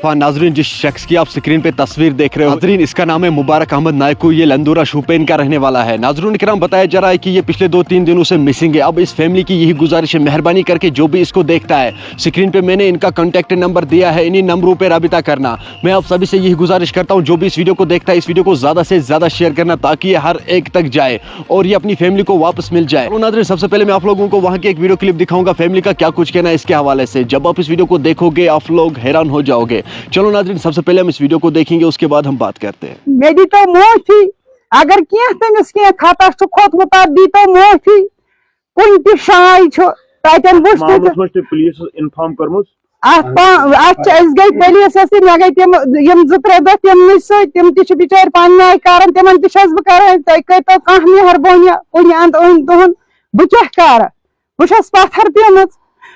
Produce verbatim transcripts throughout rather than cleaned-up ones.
हाँ नाजरीन, जिस शख्स की आप स्क्रीन पे तस्वीर देख रहे हो नाजरीन, इसका नाम है मुबारक अहमद नायकू। ये लंदूरा शोपियां का रहने वाला है। नाजरीन कराम, बताया जा रहा है कि ये पिछले दो तीन दिनों से मिसिंग है। अब इस फैमिली की यही गुजारिश है, मेहरबानी करके जो भी इसको देखता है, स्क्रीन पे मैंने इनका कॉन्टैक्ट नंबर दिया है, इन्हीं नंबरों पे राबिता करना। मैं आप सभी से यही गुजारिश करता हूँ, जो भी इस वीडियो को देखता है, इस वीडियो को ज्यादा से ज्यादा शेयर करना, ताकि ये हर एक तक जाए और ये अपनी फैमिली को वापस मिल जाए। चलो नाजरीन, सबसे पहले मैं आप लोगों को वहाँ की एक वीडियो क्लिप दिखाऊंगा, फैमिली का क्या कुछ कहना है इसके हवाले से। जब आप इस वीडियो को देखोगे, आप लोग हैरान हो जाओगे। चलो नाजरीन, सबसे पहले हम इस वीडियो को देखेंगे, उसके बाद हम बात करते हैं। مےٚ دیٖتو معٲفی، اگر کینٛہہ تٔمِس کینٛہہ خطا چھُ کھوٚتمُت، تَتھ دیٖتو معٲفی۔ کُنہِ تہِ جایہِ چھُ، تَتٮ۪ن وٕچھ تٔمِس۔ معاملس منٛز چھِ تُہۍ پُلیٖسَس اِنفارم کٔرمٕژ؟ اَتھ پا-، اَتھ چھِ، أسۍ گٔے پُلیٖسَس سۭتۍ، مےٚ گٔے تِم، یِم زٕ ترٛےٚ دۄہ تِمنٕے سۭتۍ، تِم تہِ چھِ بِچٲرۍ پَنٕنہِ آیہِ کَران، تِمَن تہِ چھَس بہٕ کَران، تُہۍ کٔرۍتو کانٛہہ مہربٲنی، کُنہِ اَندٕ أنۍ تُہُنٛد، بہٕ کیٛاہ کَرٕ؟ بہٕ چھَس پَتھَر پیٚمٕژ،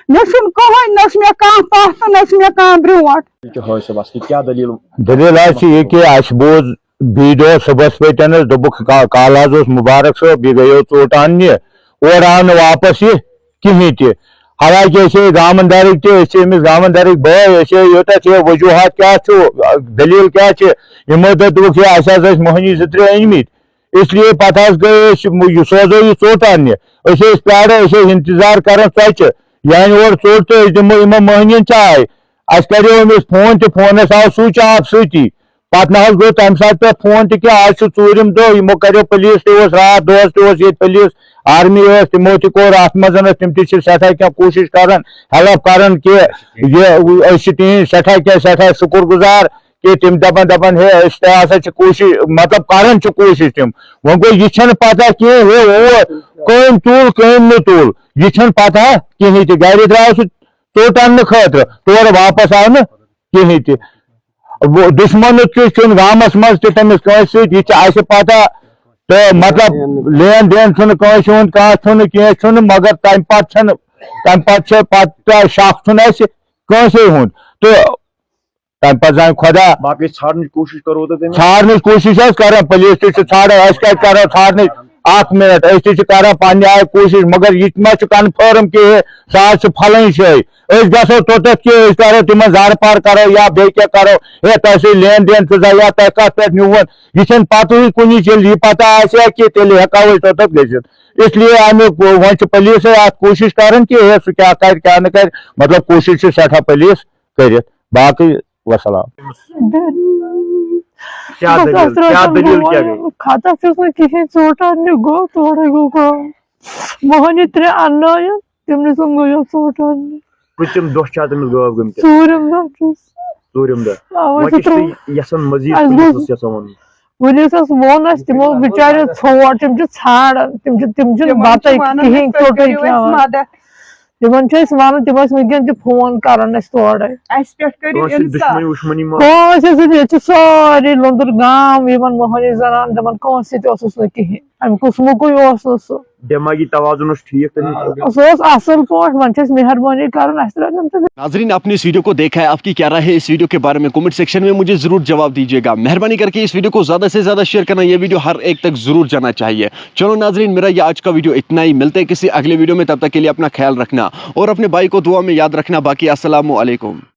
مےٚ چھُنہٕ کٕہٕنۍ، نہ چھُ مےٚ کانٛہہ پَتھ تہٕ نہ چھُ مےٚ کانٛہہ برٛونٛٹھ۔ کیٛاہ حٲصِل اَصلی؟ کیٛاہ دٔلیٖل؟ دٔلیٖل حظ چھِ یہِ کہِ اَسہِ بوٗز بیٚیہِ دۄہ صُبحَس پٲٹھۍ حظ دوٚپُکھ کا-، کالہٕ حظ اوس مُبارک صٲب، یہِ گٔیو ژوٚٹ اَننہِ، اورٕ آو نہٕ واپَس یہِ کِہیٖنۍ تہِ۔ حالانکہِ أسۍ ٲسۍ گامَن دَرٕکۍ تہِ، أسۍ چھِ أمِس گامَن دَرٕکۍ بٲے، أسۍ ٲسۍ یوٗتاہ چھِ وجوٗہات کیٛاہ چھُ، دٔلیٖل کیٛاہ چھِ؟ یِمو دوٚپ، دوٚپُکھ، "ہے، اَسہِ حظ ٲسۍ مۄہنی زٕ ترٛےٚ أنۍمٕتۍ۔" اس لیے پتہٕ حظ گٔے أسۍ، یہِ سوزو یہِ ژوٚٹ اَننہِ۔ أسۍ ٲسۍ پیاران، أسۍ ٲسۍ انتظار کران ژۄچہِ، یہِ اَنہِ اورٕ ژوٚٹ تہٕ أسۍ دِمو یِمن مۄہنِین چاے۔ اَسہِ کریو أمِس فون تہِ، فونس آو سُچ آف سۭتی۔ پتہٕ نہ حظ گوٚو تَمہِ ساتہٕ پٮ۪ٹھ فون تہِ کینٛہہ۔ آز چھُ ژوٗرِم دۄہ، یِمو کریو، پُلیٖس تہِ اوس راتھ دۄہس تہِ اوس ییٚتہِ، پُلیٖس آرمی ٲس، تِمو تہِ کوٚر اَتھ منٛز، تِم تہِ چھِ سٮ۪ٹھاہ کینٛہہ کوٗشِش کران، ہیلپ کران کہِ یہِ، أسۍ چھِ تِہِنٛدۍ سٮ۪ٹھاہ کینٛہہ، سٮ۪ٹھاہ شُکُر گُزار۔ کہِ تِم دَپان، دَپان، "ہے، أسۍ تہِ ہسا چھِ کوٗشِش، مطلب، کران چھِ کوٗشِش تِم۔" وۄنۍ گوٚو، یہِ چھَنہٕ پَتہ کینٛہہ، ہے، اور کٔمۍ تُل، کٔمۍ نہٕ تُل، یہِ چھَنہٕ پَتہ کِہیٖنۍ تہِ۔ گرِ درٛاو سُہ ژوٚٹ اَننہٕ خٲطرٕ، تورٕ واپَس آو نہٕ کِہیٖنۍ تہِ۔ وۄنۍ دُشمَنُک تہِ چھُنہٕ گامَس منٛز تہِ تٔمِس کٲنٛسہِ سۭتۍ، یہِ تہِ آسہِ پَتہ۔ تہٕ، مطلب، لین دین چھُنہٕ کٲنٛسہِ ہُنٛد، کانٛہہ چھُنہٕ، کینٛہہ چھُنہٕ، مگر تَمہِ پَتہٕ چھَنہٕ، تَمہِ پَتہٕ چھِ پَتہٕ شَک چھُنہٕ اَسہِ کٲنٛسے ہُنٛد۔ تہٕ تَمہِ پَتہٕ زانہِ خۄدا۔ باقٕے ژھانڈنٕچ کوٗشِش کَرو تہٕ تٔمِس۔ ژھانڈنٕچ کوٗشِش حظ کران، پُلیٖس تہِ چھِ ژھانڈان، أسۍ کَتہِ کرو ژھانڈنٕچ؟ اَکھ مِنٹ، أسۍ تہِ چھِ کران پنٛنہِ آیہِ کوٗشِش، مگر یہِ تہِ ما چھُ کنفٲرٕم کہِ ہے، سُہ حظ چھُ پھلٲنۍ جایہِ؟ أسۍ گژھو توٚتَتھ کہِ أسۍ کرو تِمن زارٕ پار کرو یا بیٚیہِ کیٛاہ کرو، ہے، تۄہہِ سۭتۍ لین دین چھُ زا یا تۄہہِ کَتھ پٮ۪ٹھ نیوٗوُن؟ یہِ چھَنہٕ پَتہٕے کُنِچ، ییٚلہِ یہِ پَتہ آسہِ ہا کہِ تیٚلہِ ہٮ۪کہٕ ہاو أسۍ توٚتَتھ گٔژھِتھ۔ اس لیے اَمیُک وۄنۍ چھُ پُلیٖسٕے اَتھ کوٗشِش کران کہِ ہے، سُہ کیٛاہ کرِ، کیٛاہ نہٕ کرِ، مطلب، کوٗشِش چھِ سٮ۪ٹھاہ پُلیٖس کٔرِتھ۔ باقٕے وسلام۔ کیٛاہ بس دٔلیٖل؟ اَتھ کیٛاہ رَٹَن دٔلیٖل وۄنۍ کیٛاہ گٔے؟ خطا چھُس نہٕ کِہیٖنۍ، ژوٚٹ اَننہِ گوٚو، تورَے گوٚو کٲم۔ مۄہنی ترٛےٚ اَننٲیِن، تِمنٕے سُنٛد گوٚو یَتھ ژوٚٹ اَننہِ۔ پٔتِم دۄہ چھا تٔمِس غٲب گٔمٕتۍ؟ ژوٗرِم دۄہ چھُس۔ ژوٗرِم دۄہ۔ اَوَے وۄنۍ چھُ کیٛاہ چھُ ترٛوو-، تُہۍ یَژھان مٔزیٖد اَسہِ کُنہِ گوٚو، اوس یَژھان وَنُن؟ وۄنۍ یُس اَسہِ ووٚن اَسہِ، تِمو بِچاریو ژھونٛڈ، تِم چھِ ژھانٛڈان، تِم چھِ، تِم چھِنہٕ تِمن چھِ بَتَے وَنان کِہیٖنۍ، أسۍ، تُہۍ ژوٚٹُے کٔرِو اَسہِ کھٮ۪وان۔ مدد۔ تِمن چھِ أسۍ وَنان، تِم ٲسۍ وٕنکٮ۪ن تہِ فون کَران اَسہِ تورَے۔ اَسہِ پٮ۪ٹھ کٔرِو کٲنٛسہِ اِنصاف۔ دُشمَنی وُشمَنی ما؟ کٲنٛسہِ سۭتۍ، ییٚتہِ چھِ سٲری لوٚنٛدُر گام، یِمَن مۄہنی زَنان، تِمَن کٲنٛسہِ سۭتۍ اوس نہٕ کِہیٖنۍ۔ اَمہِ قٕسمُکُے اوس نہٕ سُہ۔ دٮ۪ماغی توازُن اوس ٹھیٖک تٔمِس؟ سُہ اوس اَصٕل پٲٹھۍ، وۄنۍ چھِ اَسہِ مہربٲنی کَرٕنۍ، اَسہِ ترٛٲوِن تہٕ۔ ناظرین، آپ نے اس ویڈیو کو دیکھا ہے، آپ کی کیا رائے ہے اس ویڈیو کے بارے میں؟ کمنٹ سیکشن میں مجھے ضرور جواب دیجیے گا۔ مہربانی کر کے اس ویڈیو کو زیادہ سے زیادہ شیئر کرنا، یہ ویڈیو ہر ایک تک ضرور جانا چاہیے۔ چلو ناظرین، میرا یہ آج کا ویڈیو اتنا ہی، ملتے ہیں کسی اگلے ویڈیو میں، تب تک کے لیے اپنا خیال رکھنا اور اپنے بھائی کو دعا میں یاد رکھنا۔ باقی السلام علیکم۔